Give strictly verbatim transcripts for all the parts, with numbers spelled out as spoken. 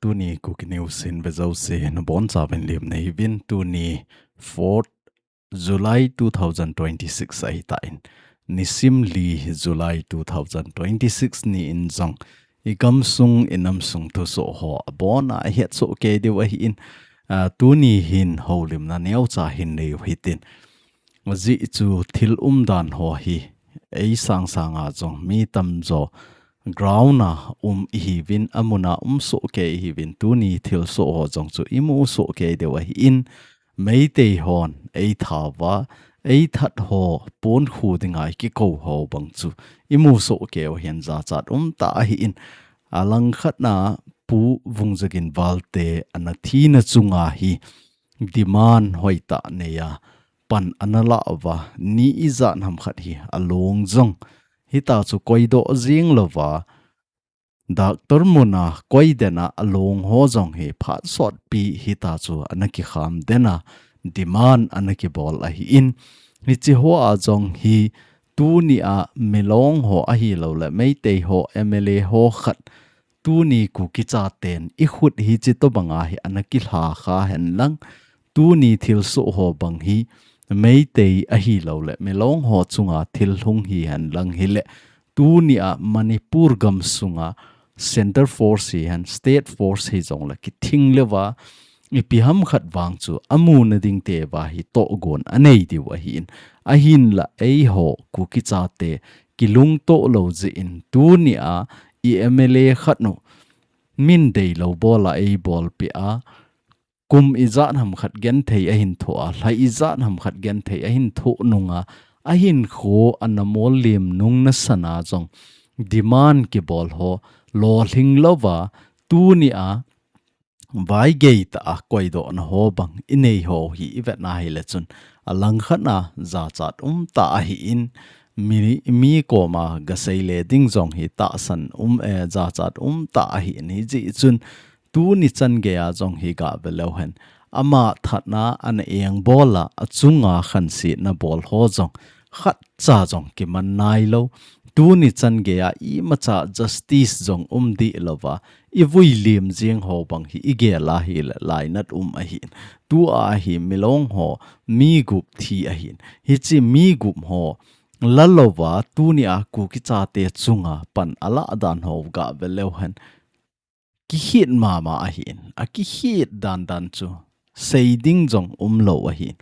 Tuni Kuki News hin vejouse nabonchauvin lim neiuvin. Tuni fourth July two thousand twenty-six ahitan. Nisim li July two thousand twenty-six ni in jong igamsung inamsung thusoh ho abona ahetsoh kei diu ahin, ah, tuni hin houlimna neocha hin neiu hitin. Ajeh chu thil umdan ho hi eisang sanga jong mi tamjo ground a um ihiuvin, amuna umsoh kei ihiuvin, tuni thilsoh ho jong chu imusoh kei diu ahin, Meitei hon eithat uva, eithat ho ponkhu dinga ikikou ho bang chu imusoh kei u hin jachat umtah ahin, alangkhatna Pu Vungzagin Valte ana thina chunga hi demand hoitah neiya pan ana la uva, ni ijat ham khat hi along jong hitachu koidoh jing louva, Doctor muna koiden a along ho jong hi phat sotpi hitachu ana kikham den a, demand ana kibol ahin, hiche hoa jong hi tunia Milong ho ahilouleh Meitei ho M L A ho khat tuni Kuki chaten ikhut hiche tobanga hi ana kilha kha henlang, tuni thilsoh ho bang hi Meitei ahilouleh Milong ho chunga thil hung hi henlang hileh, tunia Manipur gamsunga Centre Force hihen, State Force hijongleh kithing leuva, ipi ham khat vang chu amuna ding teuva hi tohgon anei diu ahin. Ahinla eiho Kuki chate kilungtoh lou jeh in tunia i M L A khat nu min deilou bola eibolpeh a, kum ijat ham khat genthei ahin thoh a, lha ijat ham khat genthei ahin thoh nunga, ahinkho ana mollim nung nasana jong demand kibol ho lolhing louva, tunia vaigeitah a koidohna ho bang inei ho hi ivetna hileh chun, alangkhatna jachat umtah ahin, mi, mi koma gasei le ding jong hi tahsan um, eh, jachat umtah ahin, hijeh chun tuni changeiya jong hi gave leuhen, ama thatna ana engbol a, achunga khansetna bol ho jong khatcha jong kiman nailou. Tuni changeiya imacha justice jong um dih louva, ivui lim jing ho bang hi igel a hileh lainat um ahin. Tua hi Milong ho mi gup thi ahin. Hiche mi gup ho la louva, tunia Kuki chate chunga pan alah dan ho gave leuhen, kikhet mama ahin, akikhet dandan chu sei ding jong umlou ahin.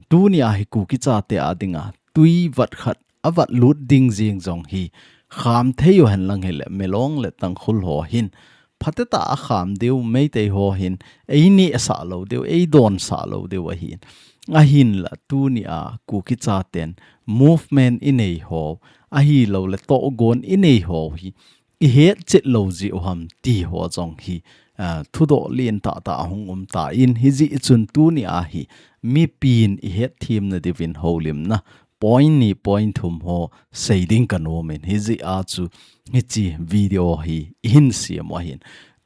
Tunia hi Kuki chate a dinga tui vat khat avat lut ding jeng jong hi kham thei u henlang hileh, Milong le Tangkhul ho hin phatecha a kham diu, Meitei ho hin einehsah lou diu, eidonsah lou diu ahin. Ahinla tunia Kuki chaten movement inei ho ahilouleh tohgon inei ho hi ihetchet lou jeh u ham ti ho jong hi, ah, thudoh lentah tah ahung umtan, hijeh chun tunia hi mipin ihetthem nadiuvin houlimna point ni point thum ho sei ding kanom in, hijeh a chu hiche video hi ihin sem u ahin.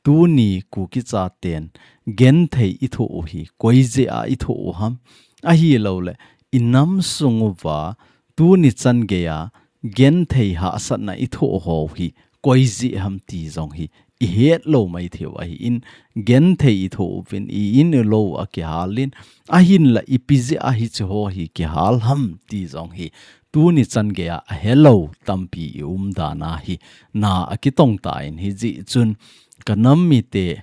Tuni Kuki chaten genthei ithoh u hi koi jeh a ithoh u ham, ahilouleh inamsung uva tuni changeiya genthei hahsatna ithoh ho hi koi jeh ham ti jong hi ihet lou maithei u ahin, genthei ithoh uvin, i-in ilou a kihalin, ahinla ipi jeh a hiche ho hi kihal ham ti jong hi tuni changeiya ahelou tampi i umdan a hi na akitong tan, hijeh chun kanam mite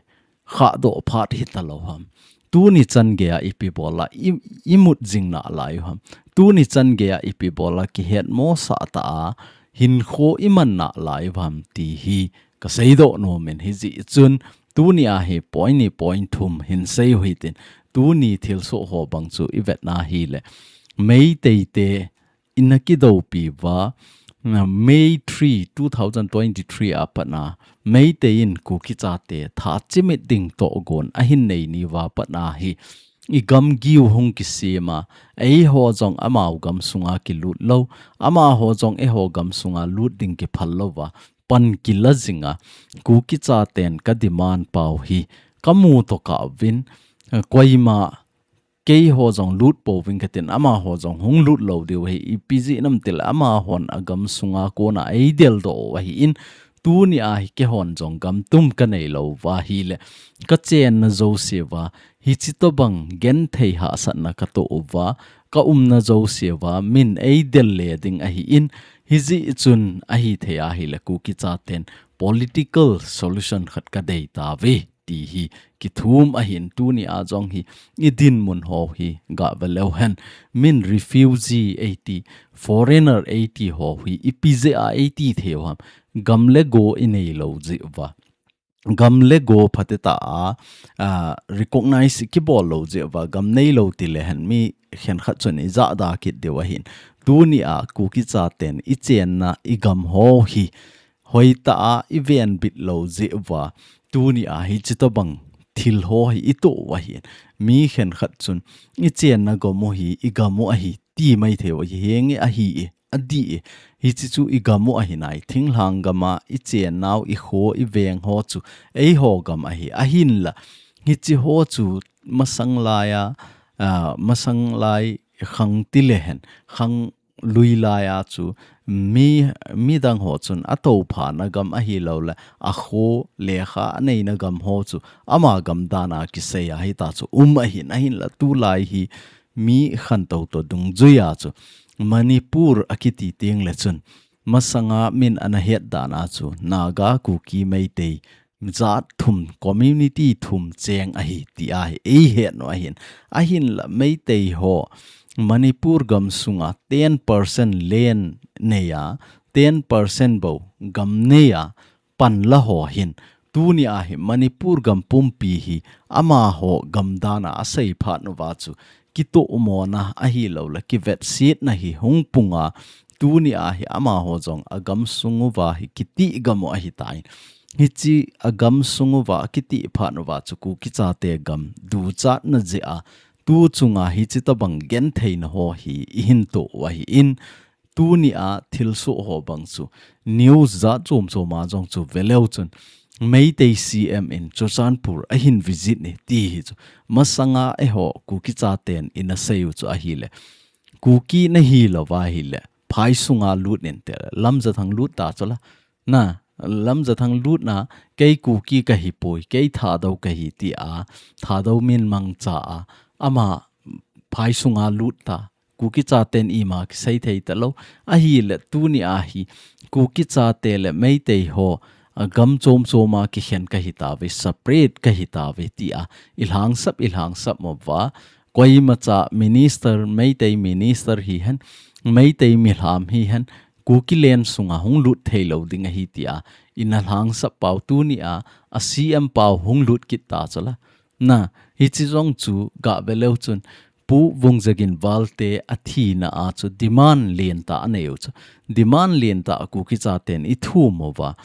khahdoh phat hita lou ham. Tuni changeiya ipi bola i, imut jing nalai u ham. Tuni changeiya ipi bola kihetmosah tah a hinkho iman nalai u ham ti hi kaseidoh nom in, hijeh chun tunia hi point ni point thum hin sei u hitin, tuni thilsoh ho bang chu ivetna hileh, Meitei te ina kidoupi uva, na May three, two thousand twenty-three a patna, Meitei in Kuki chate thachimit ding tohgon ahin nei niuva patna hi, igam giu hung kisem a, eiho jong amau gamsunga kilut lou, amaho jong eiho gamsunga lut ding kiphal louva, pan kila jinga, Kuki chaten ka demand pau hi, kamu tokah uvin, koima keiho jong lut pouving katin, amaho jong hung lut lou diu ahi, ipi jeh ham itileh amahon agamsunga kona eideldoh u ahin, Tuni a hi keihon jong gam tum ka nei lou va ahile, ka chenna jouse uva, hichi tobang genthei hahsatna ka toh uva, ka umna jouse uva, min ei del le ding ahi in, hijeh chun ahi thei ahile Kuki chaten political solution khat ka dei tauve ti hi kithum ahin. Tuni a jong hi i dinmun ho hi gah ve leu hen, min refugee ei ti, foreigner ei ti ho hi ipi jeh a ei ti thei u ham? Gam le go i nei lou jeh uva, gam le go phatecha a, a, recognize i kibol lou jeh uva, gam nei lou ti le hen mi khenkhat chun i jahda kit diu ahin. Tuni a Kuki chaten i chenna i gam ho hi hoitah a i venbit lou jeh uva, tuni a hichi tobang thil ho hi i toh u ahin. Mi khenkhat chun i chenna gam u hi i gam u ahi ti mai thei u ahi, henge ahi e, adih e, hichi chu i gam u ahi nai, thinglhang gam a i chennau i kho i veng ho chu eiho gam ahi, ahinla hichi ho chu masang lai a, a, masang lai khang ti le hen, khang lui lai a chu mi, midang ho chun a tophana gam ahi lou le, a kho lekha a neina gam ho chu ama gam dan a kisei a hita chu um ahin, ahinla tulai hi mi khantou toh dungjui a chu Manipur a kiti teng le chun masanga min ana het dan a chu Naga, Kuki, Meitei, jat thum, community thum cheng ahi ti ahi, ei het u ahin. Ahinla Meitei ho Manipur gam sunga ten percent land nei a, ten percent bou gam nei a, panla ho hin, tuni a hi Manipur gam pumpi hi amaho gam dan a asei phat uva chu kitohmona ahi lou le, kivetsetna hi hung pung a, tuni a hi amaho jong a gam sung uva hi kitih gam u ahi tai. Hichi a gam sung uva kitih phat uva chu Kuki chate gam duchatna jeh a, tu chunga hichi tobang gentheina ho hi i hin toh u ahi in, tuni a thilsoh ho bang chu news jat chom chom a jong chu ve leu chun Meitei C M in Churachandpur a hin visit e ti hi chu masanga eiho Kuki chaten i na sei u chu ahile, Kuki na hi lou va ahile, phai sunga lut in te, Lamjathang lut ta chu la, na, Lamjathang lut na, kei Kuki ka hi poi, kei Thadou ka hi ti a, Thadou min mangcha a, ama phai sunga lut ta, Kuki chaten ima kisei thei ta lou. Ahile tuni a hi Kuki chate le Meitei ho, a, gam chom chom a kikhen ka hi tauve, separate ka hi tauve ti a i lhangsap, i lhangsap mo va. Koima cha minister, Meitei minister hi hen, Meitei milham hi hen, Kuki land sunga hung lut thei lou ding ahi ti a i na lhangsap pau tuni a, a C M pau hung lut kit ta chu la. Na, hichi jong chu gah ve leu chun, Pu Vungzagin Valte a thina a chu demand lentah a nei u chu. Demand lentah Kuki chaten i thum uva,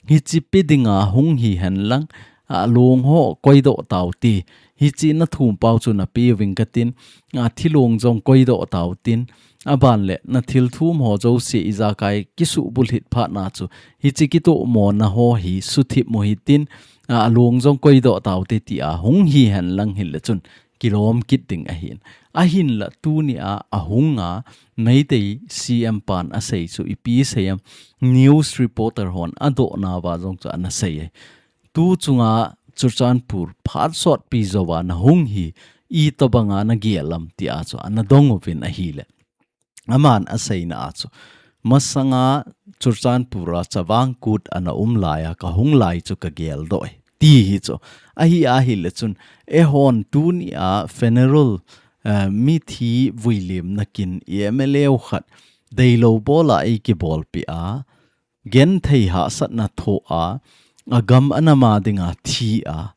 hichi pe dinga hung hi hen lang, a long ho koidoh tau te. Hichi na thum pau chu na pe uving ka tin, a thilong jong koidoh tau tin. A ban le na thil thum ho jouse ijakai kisuhbulhit phat na chu, hichi kitohmona ho hi suthip mo hi tin, a, a long jong koidoh tau te ti a hung hi hen lang hile chun kilom kit ding ahin. Ahinla tuni a, a hung a, Meitei C M pan a sei chu ipi sei em, news reporter hon a dohna uva jong chu ana sei e. Tu chunga Churachandpur phat sotpi jouva na hung hi, itobanga na gel em ti a chu ana dong uvin ahile, aman a seina a chu, masanga Churachandpur a Chavang Kut ana um lai a ka hung lai chu ka geldoh e ti hi chu. Ahi ahile chun, eihon tuni a funeral, eh, mithi vuilimna kin i M L A u khat deilou bol a ei kibolpi a, genthei hahsatna thoh a, a gam a nam a dinga thi a,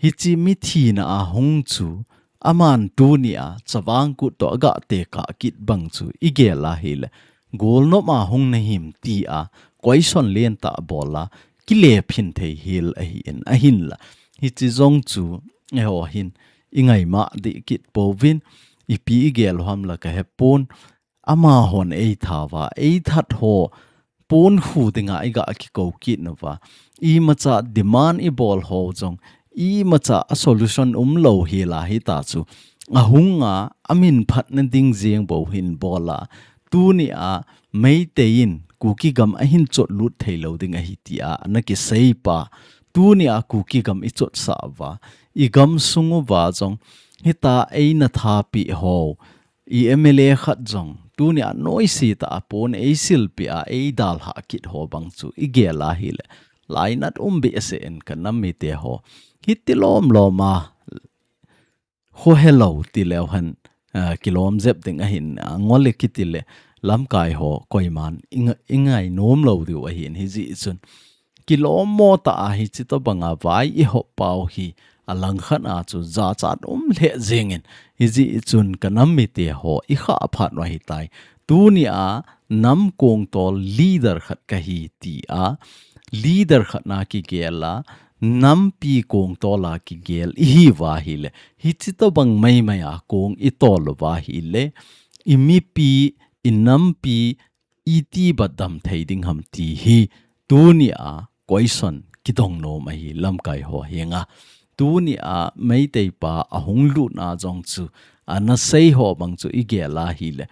hichi mithina a hung chu, aman tuni a Chavang Kut toh a gah tekah kit bang chu i gel ahile, golnop a hung na him ti a, question lentah bol a, kile phin thei hel ahi in, ahinla, hichi jong chu eiho hin i ngaimah dih kit pouvin, ipi i gel u ham la ka hepon, amahon ei thauva, ei that ho, pon khu dinga i gah kikou kit nauva, imacha demand i bol ho jong, imacha a solution umlou hel a hita chu, a hung a, a min phatna ding jeng bou hin bol a, tuni a Meitei in Kuki gam ahin chotlut thei lou ding ahi tia ana kisei pa. Tunia Kuki gam i chotsah uva, i gam sung uva jong hita eina thapi ho, i M L A khat jong tunia noise tah a pon eisilpi a eidalhah kit ho bang chu i gel ahile, lainat um behseh in ka nam mite ho. Hiti lom lom a khohe lou ti leu hen, ah, kilom jep ding ahin, ah, ngol le kiti le lamkai ho koiman i nga-, i ngainom lou diu ahin, hijeh chun kilom mo tah a hichi tobanga vai i hop pau hi alangkhat a chu jachat um lheh jengin, hijeh chun ka nam mite ho i khah phat u ahitai. Tunia nam kongtol leader khat kahi tia, leader khat na kigel a, nampi kongtol a kigel i hiuva ahile, hichi tobang maimai a kong i tol uva ahile, i mipi, i nampi, iti bat dam thei ding ham ti hi, tunia question kidong nom ahi lamkai ho henga. Tunia Meitei pa ahung lutna jong chu ana sei ho bang chu i gel ahile,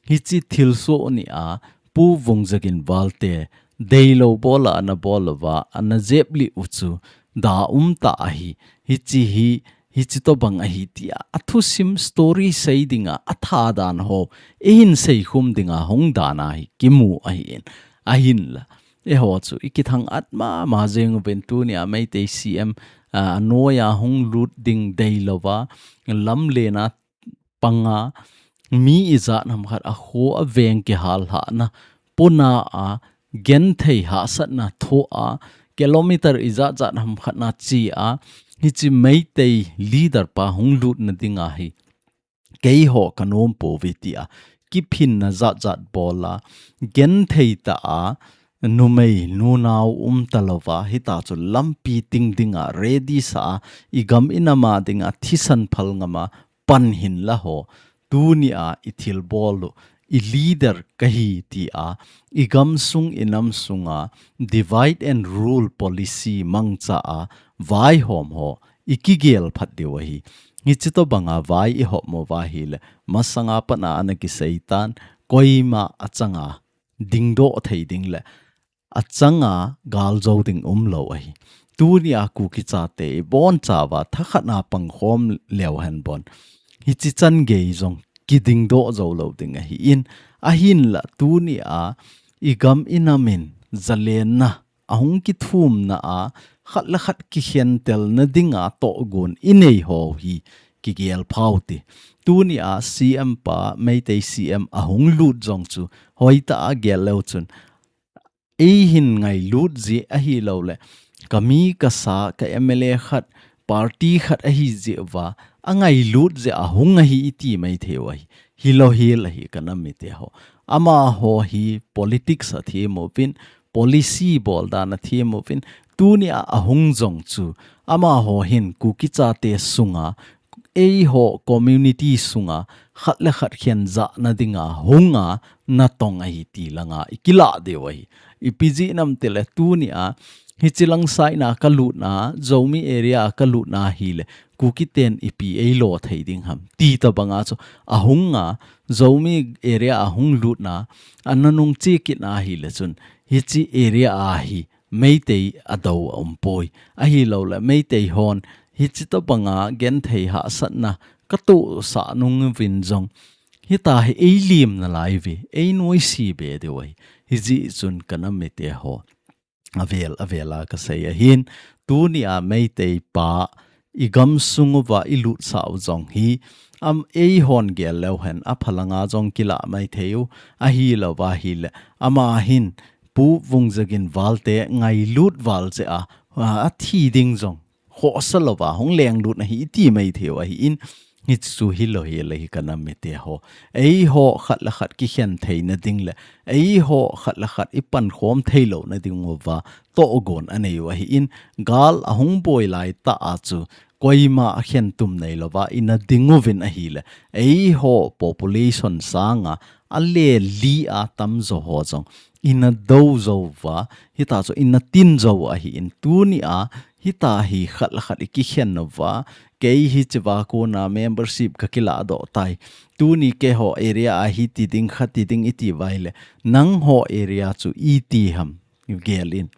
hichi thilsoh nia Pu Vungzagin Valte deilou bol a ana bol uva, ana jeplih u chu da um tah ahi. Hichi hi, hichi tobang ahi tia a thusim story sei dinga a thadan ho, eihin seikhum dinga hung dan ahi kimu ahin. Ahinla, eiho chu i kithang at mama jeng uvin tunia Meitei C M, ah, anoiya hung lut ding deilouva, lamlen a panga, mi ijat ham khat a kho a veng kihal lhahna puna a, genthei hahsatna thoh a, kilometer ijat jat ham khat na chi a, hichi Meitei leader pa hung lutna dinga hi keiho ka nom pouve tia kiphinna jat jat bol a, genthei tah a, numei nunau um talouva, hita chu lampi ting dinga ready sa a, i gam i nam a dinga thisan phal ngam a pan hinla ho, tunia i thilbol u, i leader kahi tia, i gamsung i namsunga divide and rule policy mangcha a, vaihom ho i kigel phat diu ahi. Hichi tobanga vai i hop mo uva ahile, masanga pat a ana kisei tan, koima achanga dingdoh thei ding le achanga galjou ding umlou ahi. Tunia Kuki chate i bonchauva thakhat na pangkhom leu hen bon, hichi chan gei jong kidingdoh joulou ding ahin, ahinla tunia i gam i nam in zalenna ahung kithumna a, khat le khat kikhentelna dinga tohgon i nei ho hi kigel phau te. Tunia C M pa, Meitei C M ahung lut jong chu hoitah a gel leu chun, eihin ngailut jeh ahilouleh, ka mi ka sa, ka M L A khat, party khat ahi jeh uva, angailut jeh a hung ahi i ti mai thei u ahi. Hilou hel ahi ka nam mite ho. Amaho hi politics a them uvin, policy bol dan a them uvin, tunia ahung jong chu, amaho hin Kuki chate sunga, eiho community sunga, khat le khat khenjahna dinga hunga natong ahi ti langa i kilah diu ahi. Ipi jeh ham itile tunia, hichi lang side na ka lutna, Zomi area a ka lutna ahile, Kuki ten ipi eilo thei ding ham ti tobanga chu, ahunga, Zomi area ahung lutna, ana nungche kitna ahile chun, hichi area a hi, Meitei adou aumpoi. Ahilouleh, Meitei hon, hichi tobanga genthei hahsatna ka tohsah nung uvin jong, hita hi eilim nalai uve, ei noise be diu ahi. Hijeh chun ka nam mite ho, avel, avel a ka sei ahin, tunia Meitei pa, i gamsung uva i lutsah u jong hi, am eihon gel leu hen, aphalanga jong kilah mai thei u, ahilouva ahile, ama hin, Pu Vungzagin Valte ngailut val jeh a, a, athi ding jong khohsa louva, hung lenglut na hi i ti mai thei u ahin, hichu hilou hel ahi ka nam mite ho. Eiho khat le khat kikhen theina ding le, eiho khat le khat i pankhom theilouna ding uva, tohgon anei u ahin, gal ahung boi laitah a chu, koima akhentum neilouva, ina ding uvin ahile, eiho population sanga, aleli a tamjo ho jong, ina dou jou uva, hita chu ina tin jou u ahin, tunia, hita hi khat le khat i kikhen uva, kei hichea kona membership kakiladoh tai. Tuni keiho area a hiti ding khati ding iti uva ahile, nangho area chu iti ham gel in.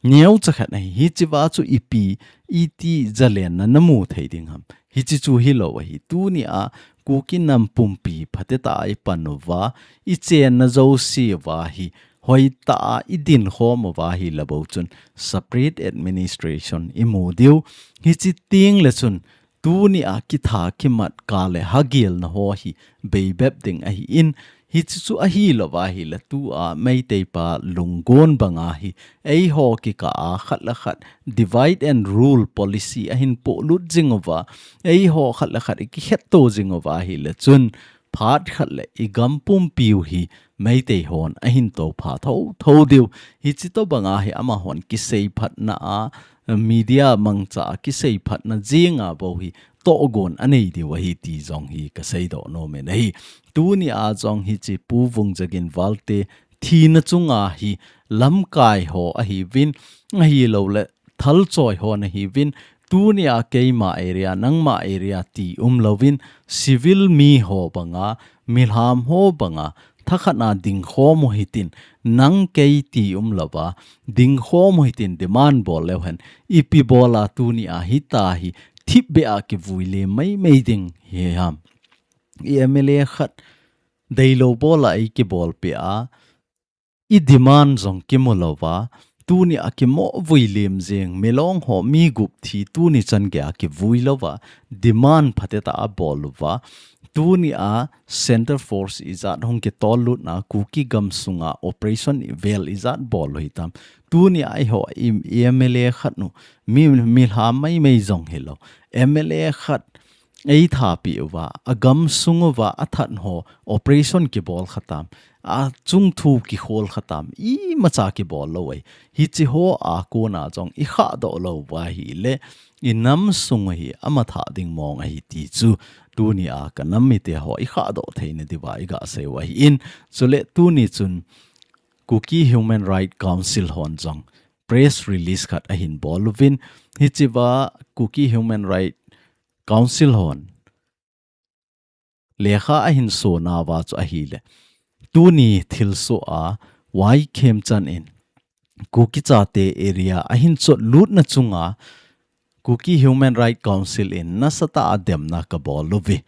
Neocha khat ahi, hichea chu ipi, iti zalenna namu thei ding ham. Hiche chu hilou ahi, tunia Kuki nam pumpi phatecha a ipan uva, ichenna jouse uva hi, hoitah a idin khom uva ahile bou chun separate administration imu diu. Hiche tengle chun tunia kitha kimat kale hagilna ho hi beibep ding ahin, hiche chu ahilou uva ahile tua Meitei pa lunggon banga hi eiho kikah a khat le khat divide and rule policy ahin polut jing uva, eiho khat le khat ikikhetto jing uva ahile chun phat khat le igam pumpiu hi Meitei hon ahin toupha thotho diu. Hiche tobanga hi amahon kiseiphatna a, media mangcha a kiseiphatna jinga bou hi tohgon anei diu ahi ti jong hi kaseidoh nom in ahi. Tunia jong hiche Pu Vungjagin Valte thina chunga hi lamkai ho ahiuvin, ahilouleh thalchoi ho nahiuvin, tunia keima area, nangma area ti umlouvin, civil miho banga, milham ho banga, thakhat a dingkhom u hitin, nang kei ti umlouva, dingkhom u hitin demand bol leu hen, ipi bola tunia hitia hi thipbeh a kivui lem maimai ding hi ham. I M L A khat deilou bola eikibolpeh a, i demand jong kimulouva, tunia kimoh vui lem jeng, Milong ho mi gup thi tuni changeiya kivui louva, demand phatecha a bol uva, tunia center force ijat hung kitol lutna Kuki gamsunga operation ivel ijat bol u hitam. Tunia eiho M L A khat nu, mi, milham maimai jong hilou, M L A khat eithapi uva, agamsung uva athat ho operation kibol khatam, achungthu kikhol khatam, imacha kibol lou ahi. Hiche hoa kona jong ikhahdoh louva ahile, inam sung u hi amathah ding mong ahi ti chu, tunia kanam mite ho ikhahdoh theina diuva igasei u ahin, chule tuni chun Kuki Human Rights Council hon jong press release khat ahin bol uvin, hichea Kuki Human Rights Council hon lekha ahin sonauva chu ahile, tuni thilsoh a Y Khemchand in Kuki chate area ahin chotlutna chunga Kuki Human Rights Council in nasatah a demna kabol uve.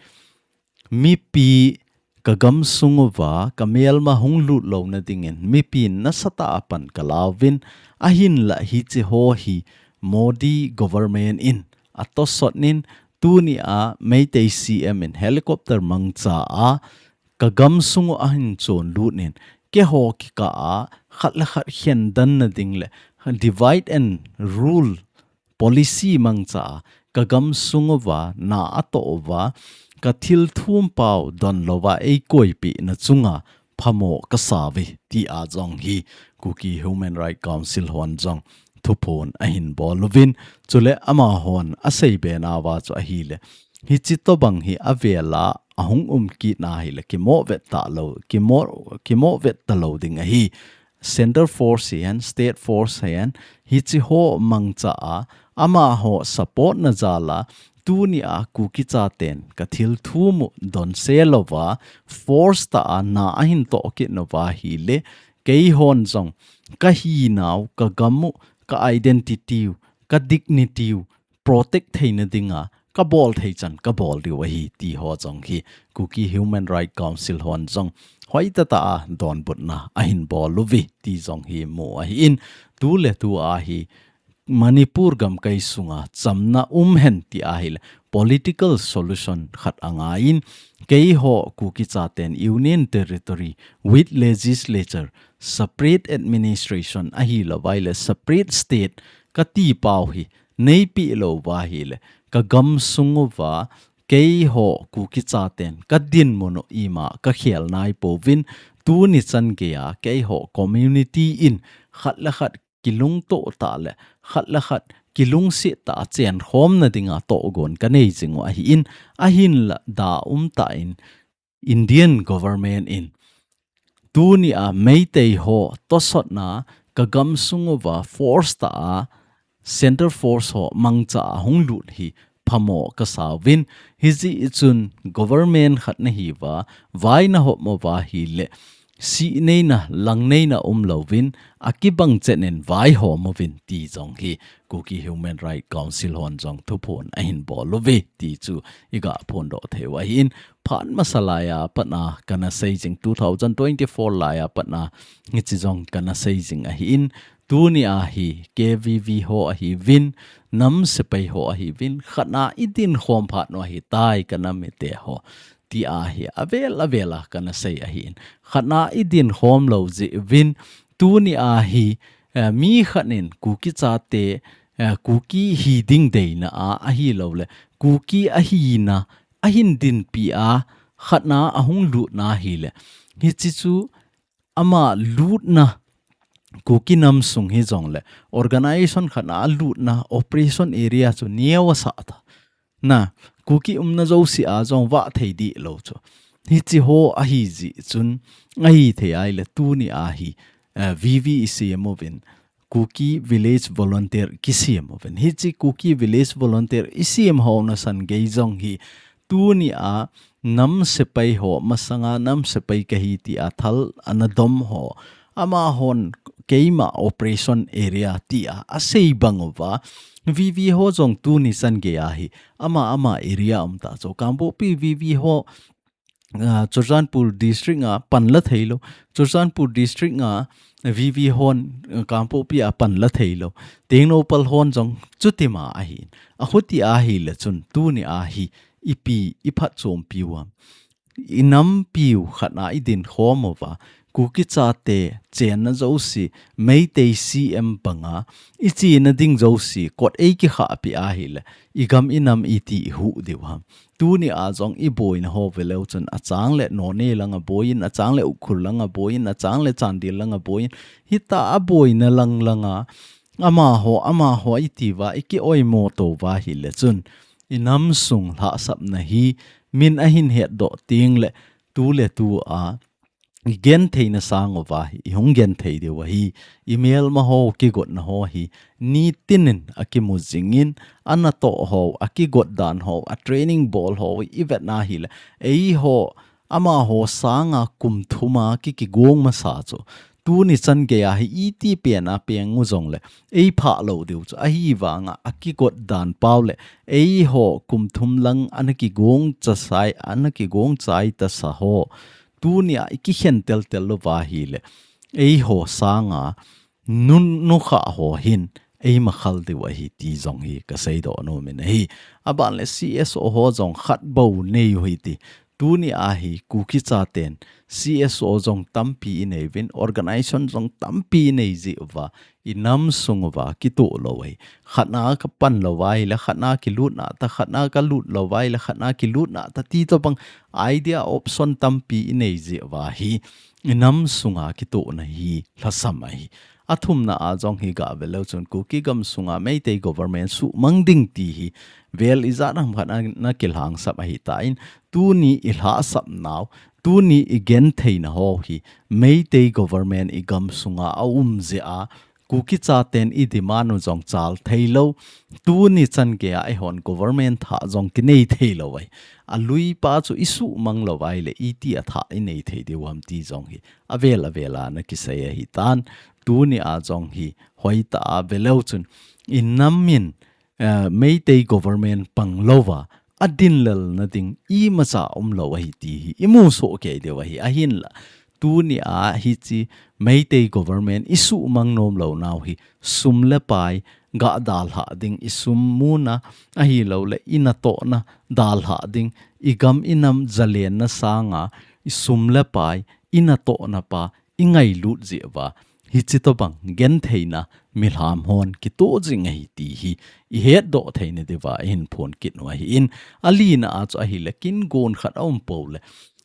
Mipi kagamsung uva kamelma hung lut louna dingin mipi nasatah a pan kalauvin, ahinlah hiche ho hi Modi government in atosot in, tunia Meitei C M in helicopter mangcha a kagamsung u ahin chonlut in, keiho kikah a khat le khat khendanna ding le divide and rule policy mangcha a kagamsung uva na atoh uva, kathilthum pau donlouva eikoipehna chunga phamo kasauve tia jong hi Kuki Human Rights Council hon jong thuphon ahin bol uvin, chule amahon aseibenauva chu ahile, hiche tobang hi avela ahung um kitna hile kimoh vet talou, kimoh, kimoh vet talou ding ahi. Center force hihen, state force hihen, hiche ho mangcha a, amaho support na jal a, tunia Kuki chaten kathilthum u donse louva, force tah a na ahin toh kit nauva ahile, keihon jong kahinau, kagam u, ka identity u, ka dignity u protect theina dinga kabol thei chan kabol diu ahi ti ho jong hi Kuki Human Rights Council hon jong hoitah tah a donbutna ahin bol uve ti jong hi mu ahin, tuletua hi Manipur gamkai sunga chamna um hen ti ahile political solution khat angaiyin, keiho Kuki chaten Union Territory with Legislature, separate administration ahilouva ahile separate state kati pau hi neipeh louva ahile, kagamsung uva keiho Kuki chaten kadinmun u ima kakhel naipouvin, tuni changeiya keiho community in khat le khat kilungtoh tah le khat le khat kilungset tah a chenkhomna dinga tohgon kanei jing u ahin, ahinlah da umtah in Indian government in tunia Meitei ho tosotna kagamsung uva force tah a center force ho mangcha a hung lut hi phamo kasauvin, hijeh chun government khat nahiuva, vai nahop uva ahile, sih neina, lang neina umlouvin, akibang chet in vaihom uvin ti jong hi Kuki Human Rights Council hon jong thuphon ahin bol uve ti chu iga phondoh thei u ahin, phat masa laiya pat a kana sei jing, two thousand twenty-four laiya pat a hiche jong kana sei jing ahin, tunia hi K V V ho ahiuvin, nam sepai ho ahiuvin, khat a idin khom phat u ahitai kanam mite ho, tia hi avel avel a kana sei ahin. Khat a idin khom lou jeh uvin, tunia hi, eh, mi khat in Kuki chate, eh, Kuki hiding deina a, ahilouleh Kuki ahina, ahin dinpi a, khat a ahung lutna ahile, hiche chu ama lutna, Kuki nam sung hijongle, organization khat a lutna operation area chu neo asah ta. Na, Kuki umna jouse a jong vah thei dih lou chu. Hiche ho ahi jeh chun, ahithei ahile tunia hi, eh, V V isem uvin, Kuki Village Volunteer kisem uvin. Hiche Kuki Village Volunteer isem hou nasan gei jong hi, tunia nam sepai ho masanga nam sepai kahi tia thal ana dom ho, amahon keima operation area tia asei bang uva, V V ho jong tuni chan geiya hi ama ama area um ta chu. Kangpokpi V V ho, ah, Churachandpur District a pan la thei lou. Churachandpur District a V V hon, ah, Kangpokpi a pan la thei lou. Tengnoupal hon jong chutima ahin. Ahuti ahile chun tunia hi ipi iphatchompi u ham. Inampiu khat a idin khom uva, Kuki chate chenna jouse, Meitei C M banga, ichena ding jouse, kot eikikhahpi ahile, igam inam iti ihuh diu ham. Tunia jong iboina ho veleu chun, achangle Noney langa boiyin, achangle Ukhrul langa boiyin, achangle Chandel langa boiyin, hitia aboina lang langa, amaho, amaho itiuva, iki oimo touva ahile chun, inam sung lhahsamna hi, min ahin hetdoh tengle, tu le tu a, igentheina sang uva hi, ihung genthei diu ahi, imelma ho, kigotna ho hi, nitinin akimu jingin, anatoh ho, akigot dan ho, a training bol ho, ivetna ahile, eiho, amaho sanga kum thuma ki, kigong masa chu. Tuni chan geiya hi iti pena peng u jongle, eiphah lou diu chu. Ahivanga, akigot dan pau le, eiho kum thum lang ana kigong chasai, ana kigong chai tasa ho. Tunia ikikhen teltel louva ahile, eiho sanga, nu, nukha ho hin, eimakhal diu ahi ti jong hi kaseidoh nom in ahi. Aban le C S O ho jong khat bou nei u hite. Tunia hi Kuki chaten C S O jong tampi inei uvin, organization jong tampi inei jeh uva, inam sung uva kitoh lou ahi. Khat a kapan louva ahile, khat a kilutna ta, khat a kalut louva ahile, khat a kilutna ta ti tobang idea option tampi inei jeh uva hi, inam sunga kitohna hi lhasam ahi. Athumna a jong hi gah veleu chun Kuki gam sunga Meitei government suhmang ding ti hi vel ijat ham khat a na kilhangsap ahitan, tuni ilhahsapnau, tuni igentheina ho hi Meitei government igam sunga aum jeh a, Kuki chaten idemand u jong chal thei lou, tuni chan geiya eihon government thah jong kinei thei lou ahi. Aluipa chu isuhmang louva ahile, iti a thah inei thei diu ham ti jong hi avel avel a na kisei ahitan, tunia jong hi hoitah a veleu chun, inam in, eh, Meitei government pang louva, adinlelna ding imacha umlou ahi ti hi imusoh kei diu ahi. Ahinla, tunia hiche Meitei government isuhmang nom lounau hi, sum le pai, gah dalhah ding, isum muna, ahilouleh inatohna dalhah ding, igam inam jalenna sanga, isum le pai, inatohna pa, ingailut jeh uva, hiche tobang gentheina milham hon kitoh jing ahi ti hi ihetdoh theina diuva ihin phon kit u ahin, alina a chu ahile kin gon khat aum pou le,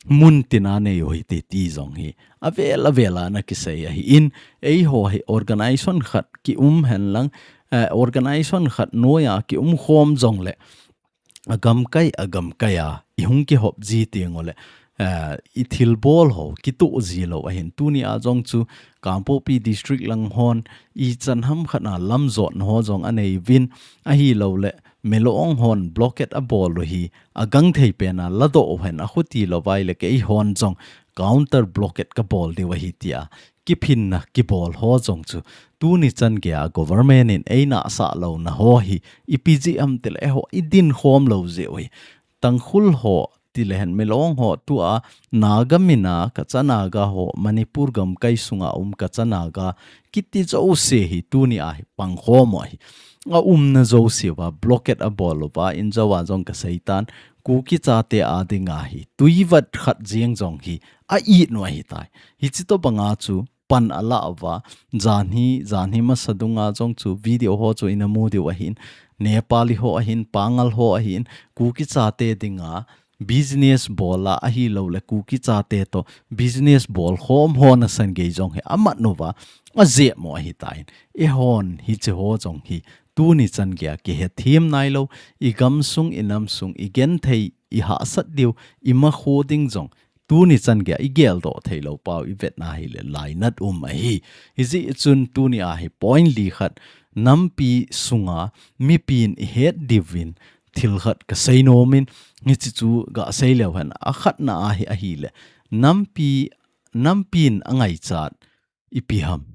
mun tina nei u hite ti jong hi avel avel a na kisei ahin, eiho hi organization khat kium henlang, eh, organization khat noiya kium khom jongle, agamkai, agamkai a ihung kihop ji teng ule, eh, ithilbol ho kitoh ji lou ahin, tunia jong chu Kangpokpi District lang hon ichan ham khat a lamjotna ho jong anei uvin, ahilouleh Milong hon blockade abol u hi agangthei pena ladoh u hen, akhuti lou vai le keihon jong counter blockade kabol diu ahi tia kiphinna kibol ho jong chu tuni chan geiya government in eina sah louna ho hi ipi jeh ham tile eiho idin khom lou jeh u hi. Tangkhul ho tilehen Milong ho tua Naga mina Kacha Naga ho Manipur gamkai sunga um Kacha Naga kiti jouse hi tuni a hi pangkhom u ahi. Aumna jouse uva blockade abol uva injouva jong kaseitan Kuki chate a dinga hi tuivat khat jeng jong hi a-it u ahitai. Hichi tobanga chu pan ala uva, janhi, janhi masa dunga jong chu video ho chu ina mu diu ahin, Nepali ho ahin, Pangal ho ahin, Kuki chate dinga business bol a ahilou le Kuki chate to business bol khom ho nasan gei jong hi amat uva, ajep u ahitai. Eihon hichi ho jong hi tuni chan geiya kihethem nailou, igamsung, inamsung, igenthei, ihahsat diu, imakho ding jong tuni chan geiya igeldoh theilou pau ivetna hile lainat um ahi. Hijeh chun tuni a hi point li khat nampi sunga mipin ihet diuvin thil khat kasei nomin, hichi chu gasei leu hen, akhatna a hi ahile nampi, nampin angaichat ipi ham.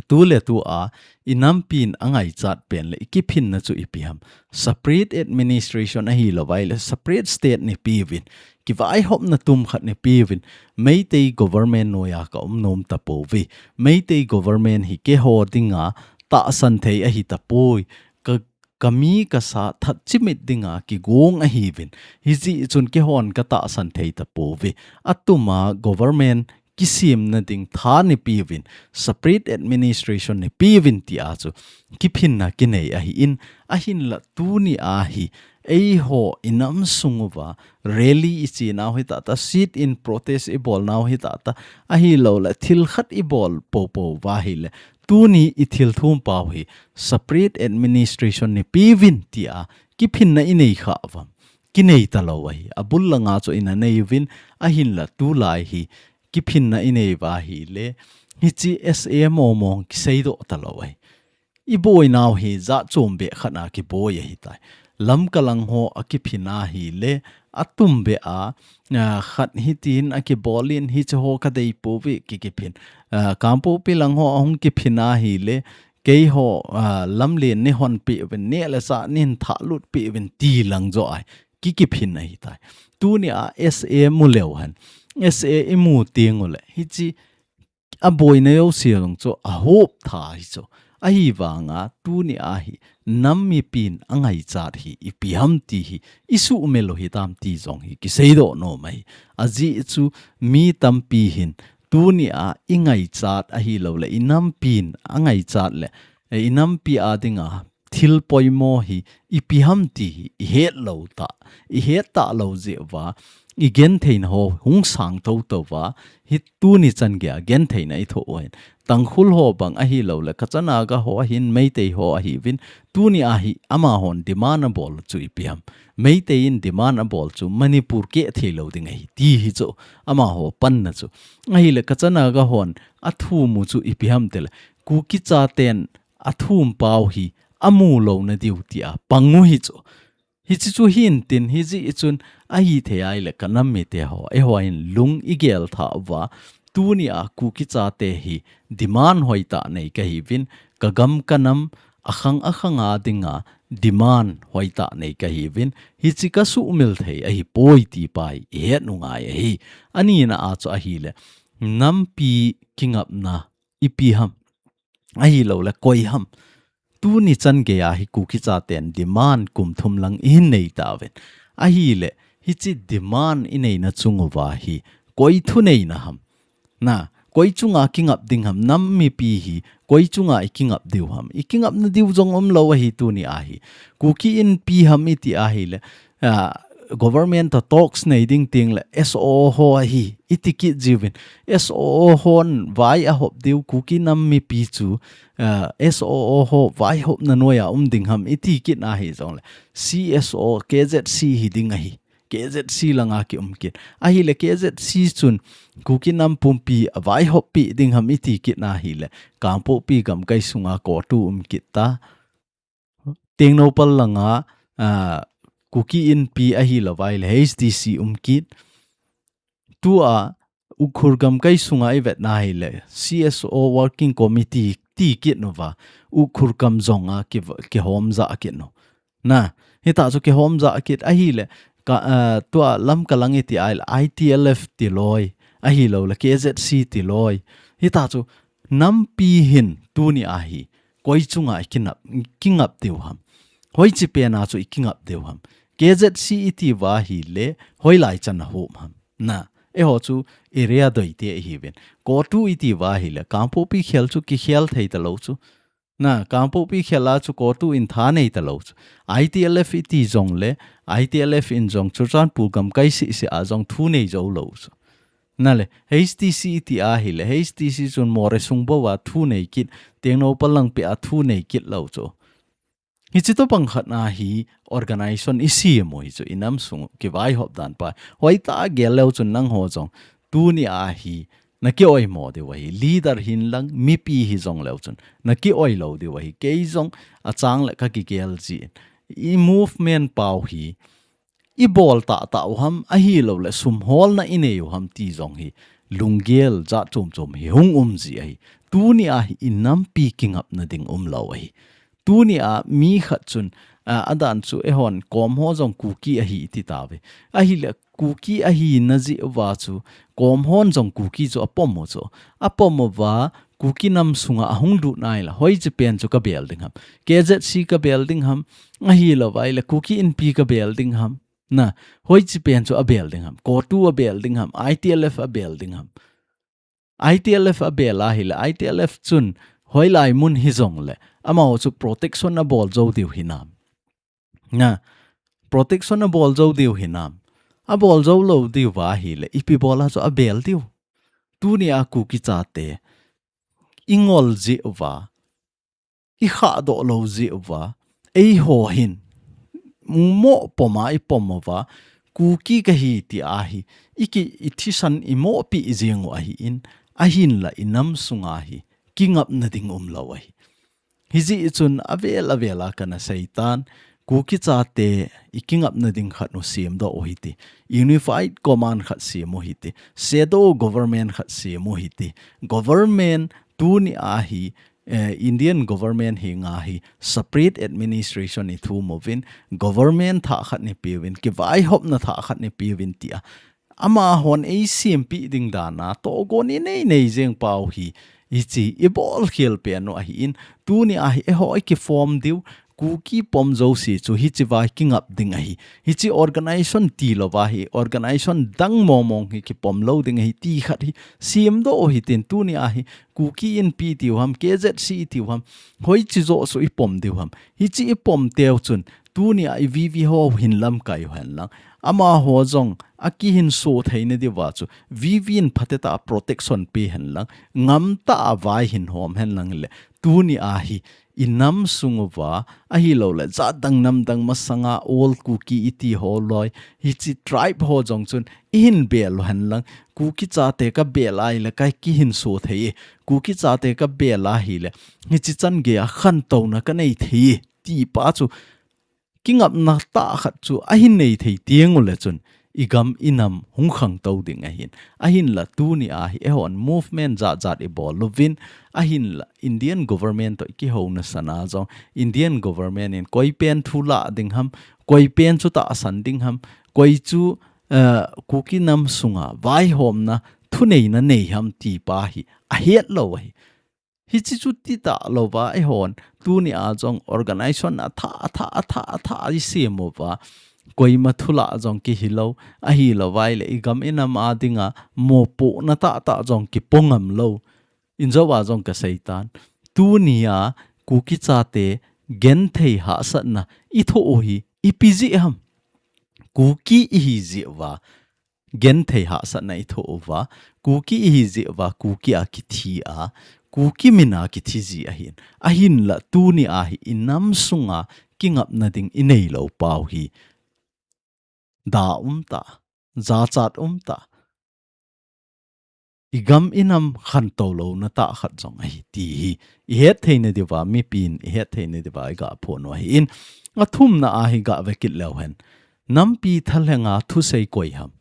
Tuletua inampin angaichat pen le ikiphinna chu ipi ham. Separate administration ahilou vai le separate state neipeuvin, kivaihopna tum khat neipeuvin, Meitei government noiya kaum nom tapouve. Meitei government hi keiho dinga tahsan thei ahi tapoi. Ka, kami kasa that chimit dinga kigong ahiuvin. Hijeh chun keihon katahsan thei tapouve. Atuma government kisemna ding tha neipeuvin, separate administration neipeuvin tia chu kiphinna kinei ahin, ahinla tuni a hi eiho inamsung uva rally ichenau hitata, sit-in protest ibolnau hitata, ahilou le thil khat ibol poupou uva hile tuni ithil thum pau hi separate administration neipeuvin tia kiphinna inei kha uvam. Kinei talou ahi. Abul langa chu ina neiuvin, ahinla tulai hi kiphinna inei uva hile hichi S A mong mong kiseidoh talou ahi. Iboinau hi jat chom beh khat a kiboi ahitai. Lamka lang ho akiphin ahile atum beh a, a, khat hitin akibolin hichi ho kadei pouve kikiphin. A, Kangpokpi lang ho ahung kiphin ahile keiho, a, lamlen neihon peuvin, neh le chah neihin thahlut peuvin ti lang joh a kikiphin ahitai. Tuni a S A mu leu hen, S A imu teng ule hichi aboina jouse jong chu ahop tha ahi chu. Ahivanga tuni a hi nam mipin angaichat hi ipi ham ti hi isuhmil u hitam ti jong hi kiseidoh nom ahi. Ajeh chu mi tampi hin tuni a ingaichat ahilou le inampin angaichat le, e, inampi a dinga thil poimo hi ipi ham ti hi ihet lou ta, ihet talou jeh uva, igentheina ho hung sang thotho uva, hi tuni chan geiya gentheina ithoh u ahin. Tangkhul ho bang ahilou le, Kacha Naga ho ahin, Meitei ho ahiuvin, tuni a hi amahon demand abol chu ipi ham. Meitei in demand abol chu Manipur keh theilou ding ahi, ti hi chu amaho panna chu. Ahile Kacha Naga hon athum u chu ipi ham tile, Kuki chaten athum pau hi amu louna diu tia pang u hi chu. Hichi chu hintin hijeh chun ahithei ahile kanam mite ho, eiho hin lung igel tha uva, tuni a Kuki chate hi demand hoitah nei kahiuvin, kagam kanam akhang akhang a dinga demand hoitah nei kahiuvin, hichi kasuhmil thei ahipoi ti pa hi ihet u ngai ahi. Anina a chu ahile nampi kingapna ipi ham. Ahilou le koi ham. Tuni chan geiya hi Kuki chaten demand kum thum lang ihin nei tauvin. Ahile hichi demand ineina chung uva hi koi thuneina ham. Na, koi chunga kingap ding ham, nam mipi hi koi chunga ikingap diu ham. Ikingapna diu jong umlou ahi tuni a hi. Kuki Inpi ham iti ahile, a, government to talks nei ding teng le S O O ho ahi, iti kit jiuvin. S O O hon vai ahop diu, Kuki nam mipi chu, a, S O O ho vaihopna noiya um ding ham, iti kit ahi jongle. C S O, K Z C hi ding ahi. K Z C langa kium kit. Ahile K Z C chun Kuki nam pumpi avaihop pi ding ham iti kit ahile. Kangpokpi gamkai sunga CoTU um kit ta. Tengnoupal langa, ah, Kuki Inpi ahilouva ahile H D C um kit. Tua Ukhrul gamkai sunga i vetna ahile C S O Working Committee ti kit uva, Ukhrul gam jonga ki, kihom ja kit u. Na, hita chu kihom ja kit ahile, ka, ah, tua Lamka lang i ti ahile I T L F ti loi, ahilouleh K Z C ti loi. Hita chu nampi hin tuni ahi, koi chunga i kingap, kingap diu ham. Hoiche pena chu i kingap diu ham. K Z C i ti uva ahile, hoilai chan a hom ham. Na, eiho chu area doi te i hiuvin. COTU i ti uva ahile, Kangpokpi khel chu kikhel thei talou chu. Na, Kangpokpi khel a chu COTU in tha nei talou chu. I T L F i ti jongle, I T L F in jong Churachandpur gamkai sisi a jong thu nei jou lou chu. Na le, H D C i ti ahile, H D C chun Moreh sung bou a thu nei kit, Tengnoupal lang pia thu nei kit lou chu. Hiche tobang khat na hi organization i sem u hi chu i nam sung kivaihop dan pa. Hoitah a gel leu chun nangho jong tuni ahi na ki-oimo diu ahi. Leader hin lang mipi hi jong leu chun na ki-oi lou diu ahi. Kei jong achang le ka kigel jin. I movement pau hi i bol tahtah u ham ahilouleh sum holna i nei u ham ti jong hi lunggel jat chom chom hi hung um ji ahi. Tuni ahi i nampi kingapna ding um lou ahi. Tuni a mi khat chun, a, adan chu eihon kom ho jong Kuki ahi i ti tauve. Ahile Kuki ahina jeh uva chu kom hon jong Kuki chu apom u chu. Apom uva Kuki nam sunga ahung lut nai le, hoiche pen chu ka bel ding ham. K Z C ka bel ding ham. Ahilouva ahile Kuki Inpi ka bel ding ham. Na, hoiche pen chu a bel ding ham. COTU a bel ding ham. I T L F a bel ding ham. I T L F a bel ahile, I T L F chun hoilai mun hi jongle, amaho chu protection a bol jou diu hinam. Na, protection a bol jou diu hinam. A bol jou lou diu va ahile, ipi bol a chu a bel diu. Tuni a Kuki chate i ngol jeh uva, i khahdoh lou jeh uva, eiho hin mo pom a i pom uva, Kuki kahi ti ahi, i ki, i thisan i mopi jeng u ahin, ahinla i nam sunga hi kingapna ding um lou ahi. Hijeh chun avel avel a kana seitan, Kuki chate i kingapna ding khat u semdoh u hite, unified command khat sem u hite, shadow government khat sem u hite, government tuni ahi, eh, Indian government henga hi separate administration i thum uvin, government thah khat nei peuvin, kivaihopna thah khat nei peuvin tia amahon ei sempeh ding dan a tohgon i nei nei jeng pau hi, hiche i bol khel pen u ahin, tuni ahi eiho i kiform diu, Kuki pom jouse chu hiche va kingap ding ahi. Hiche organization tilou va hi, organization dang mong mong hi kipom lou ding ahi ti khat hi semdoh u hite, tuni ahi Kuki Inpi tiu ham, K Z C tiu ham, hoiche joh chu i pom diu ham. Hiche i pom teu chun, tuni a i V V ho hin lamkai u hen lang, amaho jong a kihinso theina diuva chu V V in phatecha a protection pe hen lang, ngamtah a vai hin hom hen lang le, tuni ahi i nam sung uva, ahilouleh jat dang nam dang masanga All Kuki i ti ho loi, hiche tribe ho jong chun i hin bel u hen lang, Kuki chate ka bel ahile ka kihinso thei e, Kuki chate ka bel ahile hiche chan gei a khantouna ka nei thei e, ti pa chu kingapna tah khat chu ahin nei thei teng u le chun, i gam i nam hung khangtou ding ahin. Ahinla tuni ahi eihon movement jat jat i bol uvin, ahinla Indian government toh i kihouna sana jong, Indian government in koi pen thu lah ding ham, koi pen chu tahsan ding ham, koi chu, eh, Kuki nam sunga vaihomna thuneina nei ham ti pa hi ahet lou ahi. Hiche chu ti talou va, eihon tuni a jong organization athah, athah, athah, athah i sem uva, koima thu lah jong kihilou, ahilou va ahile i gam i nam a dinga mopohna tahtah jong kipo ngam lou. Injo a jong ka seitan. Tuni a Kuki chate genthei hahsatna i thoh u hi ipi jeh ham. Kuki i hi jeh uva genthei hahsatna i thoh uva, Kuki i hi jeh uva, Kuki a kithi a, Kuki min a kithi ji ahin. Ahinla tuni ahi i nam sunga kingapna ding i neilou pau hi. Da um tah, jachat um tah. i gam i nam khantou louna tah khat jong ahi ti hi i het theina diuva, mipin i het theina diuva i ga phon u ahi in. A thumna a hi ga ve kit leu hen, nampi thalhenga thusei koi ham?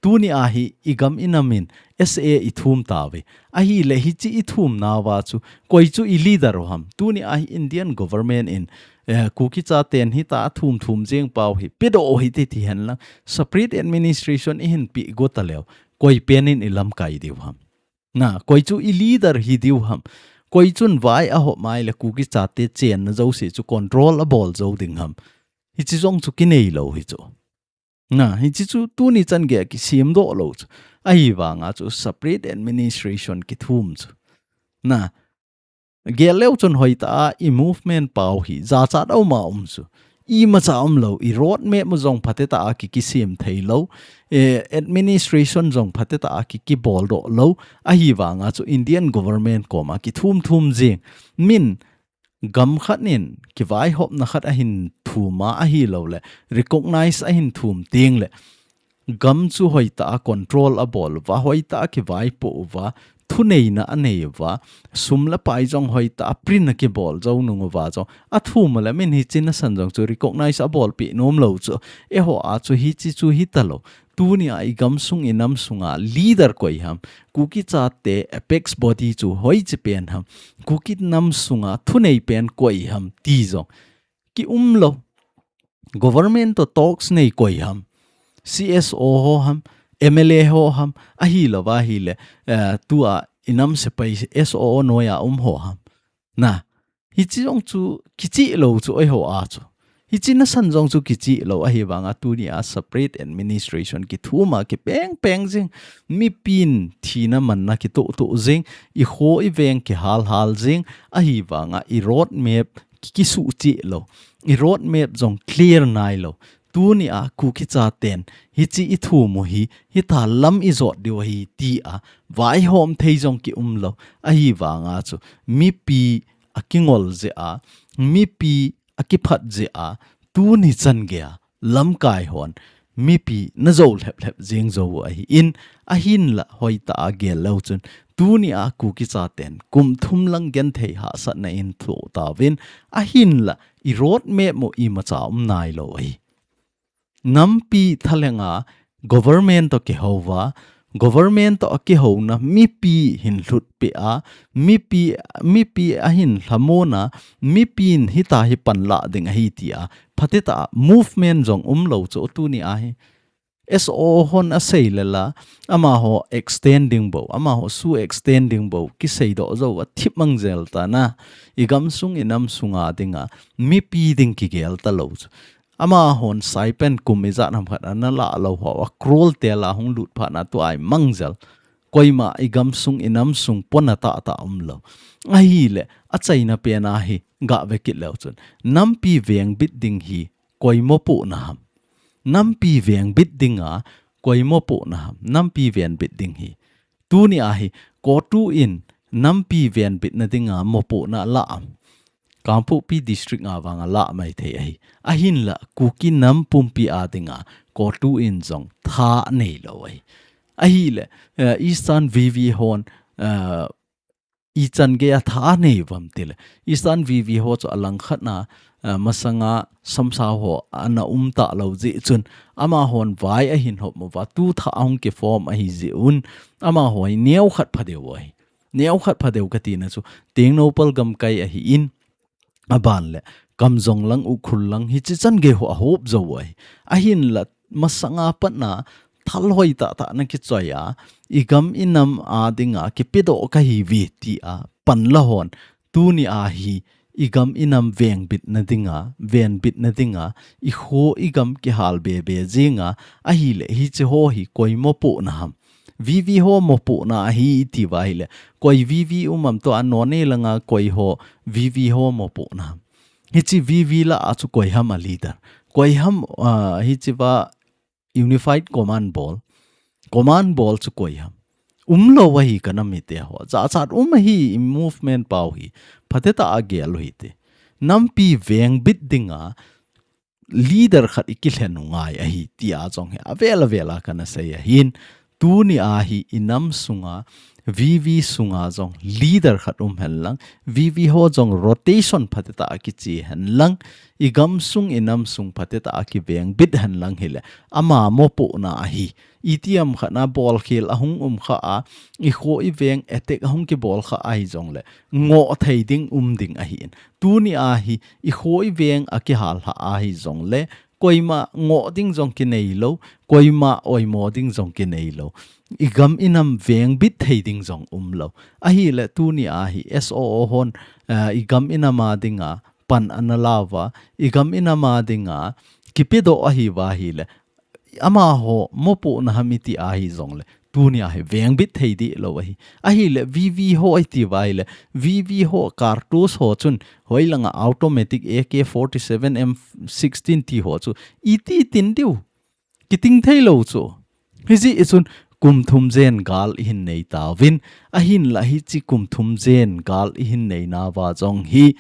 Tuni a hi i gam i nam in S A i thum tauve. Ahile hichi i thumna uva chu koi chu i leader u ham? Tuni a hi Indian government in, eh, Kuki chaten hita a thum thum jeng pau hi pedoh u hite ti hen lang, separate administration i hin pe go ta leu, koi pen in i lamkai diu ham? Na, koi chu i leader hi diu ham? Koi chun vai a hop mai le Kuki chate chenna jouse chu control a bol jou ding ham? Hichi jong chu kinei lou hi chu. Na, hichi chu tuni chan gei a kisem doh lou chu. Ahivanga chu separate administration kithum chu. Na, gel leu chun hoitah a i movement pau hi jachat a um a um chu. Imacha um lou, i road map mu jong phatetah a ki, kisem thei lou, eh, administration jong phatetah a ki, kibol doh lou. Ahivanga chu Indian government koma kithum thum jing. Min gam khat in kivaihopna khat ahin thum a, ahilou le recognize ahin thum teng le gam chu hoitah a control a bol uva, hoitah a kivaipoh uva, thuneina a nei uva, sum le pai jong hoitah a print a kibol jou nung uva jong a thum le min hichi nasan jong chu recognize a bolpeh nom lou chu. Eiho a chu hichi chu hita lou. Tuni a i gamsung i namsunga leader koi ham? Kuki chate apex body chu hoiche pen ham? Kuki namsunga thunei pen koi ham ti jong ki um lou. Government to talks nei koi ham? C S O ho ham? M L A ho ham? Ahilou va ahile, eh, tua i nam sepai S O O noi a um ho ham? Na, hichi jong chu kichih lou chu eiho a chu. Hichi nasan jong chu kichih lou ahivanga tuni a separate administration kithum a kipeng peng jing. Mipin thina manna kitoh toh jing. I kho i veng kihal hal jing. Ahivanga i road map ki, kisuh chih lou. I road map jong clear nai lou. Tuni a Kuki chaten hichi i thum u hi, hita lam i jot diu ahi ti a vaihom thei jong ki um lou. Ahivanga chu mipi a kingol jeh a, mipi a kiphat jeh a, tuni chan gei a lamkai hon mipi na jou lhep lhep jeng jou u ahi in, ahinla hoitah a gel leu chun, tuni a Kuki chaten kum thum lang genthei hahsatna in thoh tauvin, ahinla i road map mu imacha um nai lou ahi. Nampi thalhenga government to kihou va, government to a kihouna mipi hin lhutpeh a, mipi, mipi ahin lhamon a, mipin hita hi panla ding ahi ti a phatetah a movement jong um lou chu tuni a hi. S O O hon a sei le la, amaho extend ding bou, amaho SoO extend ding bou kisei doh jou a thip mang jel tan a, i gamsung i namsunga dinga mipi ding kigel ta lou chu. Amahon stipend kum ijat ham khat ana la lou ho, a crore tel a hung lut phat na tua i mang jel. Koima i gamsung i namsung pona tah tah um lou. Ahile, achaina pen a hi ga ve kit leu chun, nampi vengbit ding hi koi mopohna ham? Nampi vengbit dinga koi mopohna ham? Nampi venbit ding hi. Tuni a hi, CoTU in nampi venbitna dinga mopohna la am? Kangpokpi district a vanga la mai thei ahi. Ahinla Kuki nam pumpi a dinga CoTU in jong tha nei lou ahi. Ahile, eh, Eastern V V hon, eh, ichan gei a tha nei uvam tile. Eastern V V ho chu alangkhat na, eh, masanga samsau ho ana um ta lou jeh chun, amahon vai ahin hop uva, tu tha ahung kiform ahi jeh un, amaho hi neokhat phadeu ahi. Neokhat phadeu kati na chu, Tengnoupal gamkai ahi in, aban le Kamjong lang, Ukhrul lang, hichi chan gei ho ahop jou u ahi. Ahinla masanga pat na thal hoitah tah na kichoi a, i gam i nam a dinga kipedoh kahi uve ti a panla hon, tuni a hi i gam i nam vengbitna dinga, venbitna dinga, i kho i gam kihal be be jinga, ahile hichi ho hi koi mopohna ham? V V ho mopohna ahi i ti uva ahile, koi V V um am, tua Noney langa koi ho V V ho mopohna ham? Hichi V V la a chu koi ham a leader? Koi ham, ah, hichi va Unified Command bol? Command bol chu koi ham? Um lou ahi ka nam mite ho. Jachat um ahi i movement pau hi. Phatetah a gel u hite. Nampi vengbit dinga leader khat i kilhen u ngai ahi ti a jong hi avel avel a kana sei ahin, tuni a hi i namsunga V V sunga jong leader khat um hen lang, V V ho jong rotation phatecha a kiche hen lang, i gamsung i namsung phatecha a kivengbit hen lang hile, ama mopohna ahi. Itiham khat na bolkhel ahung um kha a, i kho i veng attack ahung kibol kha ahi jongle, ngoh thei ding um ding ahi in. Tuni a hi, i kho i veng a kihal ha ahi jongle, koima ngoh ding jong kinei lo, koima oimo ding jong kinei lo. I gam i nam vengbit thei ding jong um lo. Ahile tuni a hi S O O hon, eh, i gam i nam a dinga pan ana lauva, i gam i nam a dinga kipedoh ahi uva hile, amaho mopohna ham iti ahi jongle, tuni a hi vengbit thei dih lo ahi. Ahile V V ho iti uva hile, V V ho cartridge ho chun, hoilanga automatic A K forty-seven M sixteen ti ho chu, iti tin diu. Kiting thei lo chu. Hijeh chun kum thum jen gal i hin nei tauvin, ahinla hiche kum thum jen gal i hin nei nauva jong hi,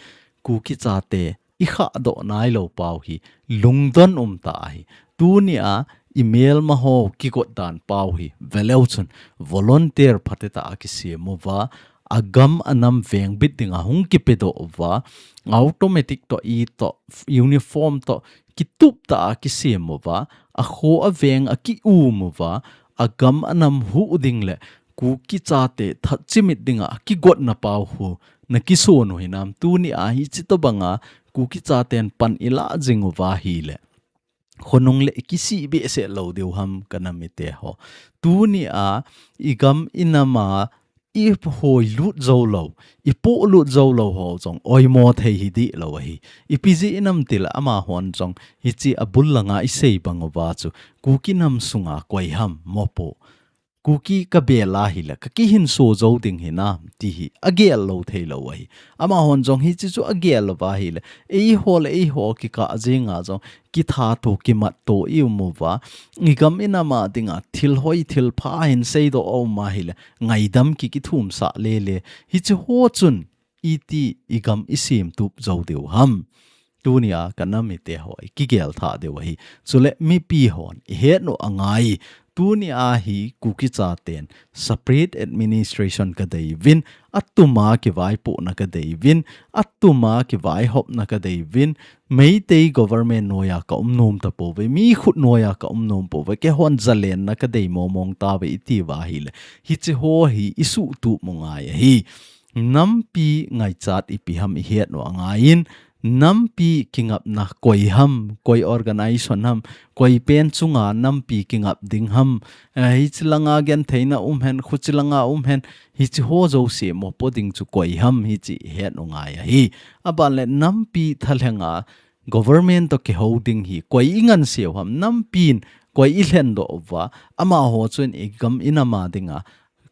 Kuki chate i khahdoh nai lo pau hi, lungdon um tah ahi. Tuni a i melma ho kigot dan pau hi, veleu chun volunteer phatecha a kisem uva, a gam a nam vengbit dinga hung kipedoh uva, automatic toh, i toh, uniform toh, kitup tah a kisem uva, a kho a veng a ki-um uva, a gam a nam huh ding le Kuki chate that chimit dinga kigotna pau hi na kisun u hinam? Tuni a hiche tobanga Kuki chaten pan i lah jing uva hile, khonung le i kisih behseh lo diu ham ka nam mite ho? Tuni a i gam i nam a i hoi lut jou lo, i poh lut jou lo ho jong oimo thei hi dih lo ahi. Ipi jeh inam tile amahon jong hiche a bul langa i sei bang uva chu, Kuki nam sunga koi ham mopoh, Kuki ka bel a hile ka kihinso jou ding hinam ti hi a gel lou thei lo ahi. Amahon jong hiche chu a gel uva hile, eiho le eiho kikah jenga jong kithat u, kimat u i um uva, i gam i nam a dinga thil hoi thil pha hin seidoh a um a hile, ngaidam ki kithumsah lele. Hiche ho chun iti i gam i semtup jou diu ham? Tuni a ka nam mite ho i kigel thah diu ahi. Chule mipi hon i het u angai. Tuni a hi Kuki chaten separate administration ka dei uvin, atuma kivaipohna ka dei uvin, atuma kivaihopna ka dei uvin, Meitei government noiya ka um nom tapouve, mi khut noiya ka um nom pouve, keihon zalenna ka dei mong mong tauve i ti uva hile, hiche ho hi i suhtup u ngai ahi. Nampi ngaichat ipi ham i het u angaiyin, nampi kingapna koi ham, koi organization ham, koi pen chunga nampi kingap ding ham, eh, hiche langa gentheina um hen, khuche langa um hen, hiche ho jouse mopoh ding chu koi ham, hiche i het u ngai ahi. Aban le nampi thalhenga government toh kihou ding hi koi i nganseu ham? Nampin koi i lhendoh uva, amaho chun i gam i nam a dinga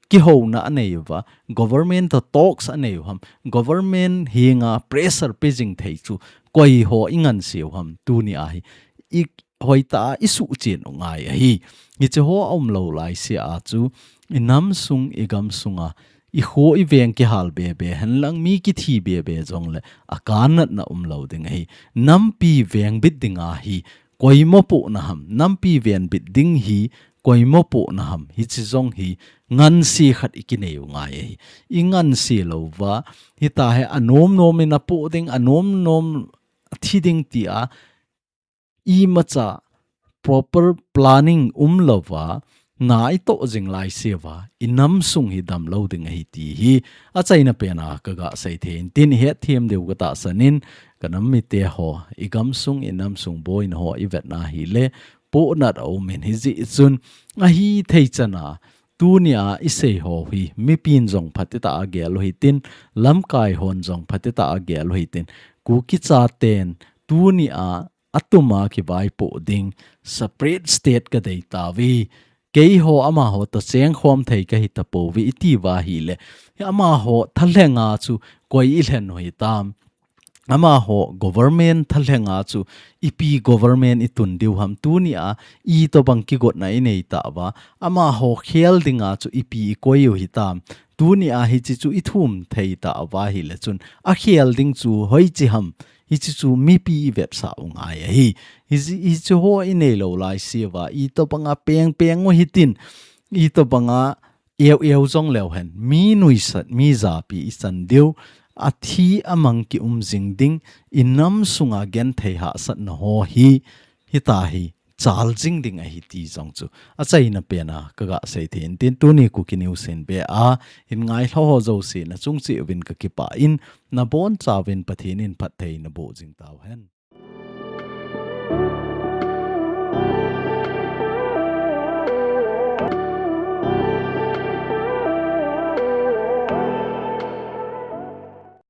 kihouna a nei uva, government toh talks a nei u ham? Government henga pressure pe jing thei chu koi ho i nganseu ham? Tuni a hi i hoitah a i suhchen u ngai ahi. Hiche ho a um lou laise a chu, i namsung i gamsunga i kho i veng kihal bebe hen lang, mi kithi bebe jongle a kannatna um lou ding ahi. Nampi vengbit dinga hi koi mopohna ham, nampi venbit ding hi koi mopohna ham, hiche jong hi ngansi khat i kinei u ngai ahi. I ngansi louva, hitahe anom nom in apoh ding, anom nom a thi ding tia imacha proper planning um louva, na i toh jing laise uva, i namsung hi damlou ding ahi ti hi achaina pena ka ga sei thei in tin, i hetthem diu ka tahsan in, ka nam mite ho, i gamsung, i namsung boina ho i vetna hile, pohnat a um in, hijeh chun, ahithei chana, tuni a i sei ho hi, mipin jong phatecha a gel u hitin, lamkai hon jong phatecha a gel u hitin, Kuki chaten, tuni a atuma kivaipoh ding, separate state ka dei tauve. Keiho amaho toh chengkhom thei ka hi tapouve i ti uva hile, amaho thalhenga chu koi i lhen u hitam? Amaho government thalhenga chu ipi government i tun diu ham? Tuni a itobang kigotna i nei tauva, amaho khel dinga chu ipi i koi u hitam? Tuni a hiche chu i thum thei tauva hile chun, akhel ding chu hoiche ham? Hiche chu mipi i vetsah u ngai ahi. Hiche, hiche ho i neilou laise uva, itobanga peng peng u hitin, itobanga eu eu jong leu hen, mi nuisat, mi japi i chan diu, a thi a mang ki um jing ding, i nam sunga genthei hahsatna ho hi, hita hi, chal jing ding ahi ti jong chu. A chaina pen a, ka ga sei thei in tin tuni Kuki News in be a, in ngai lho ho jouse na chung cheh uvin ka kipah in, na bon chauvin Pathen in phatthei na boh jing tau hen.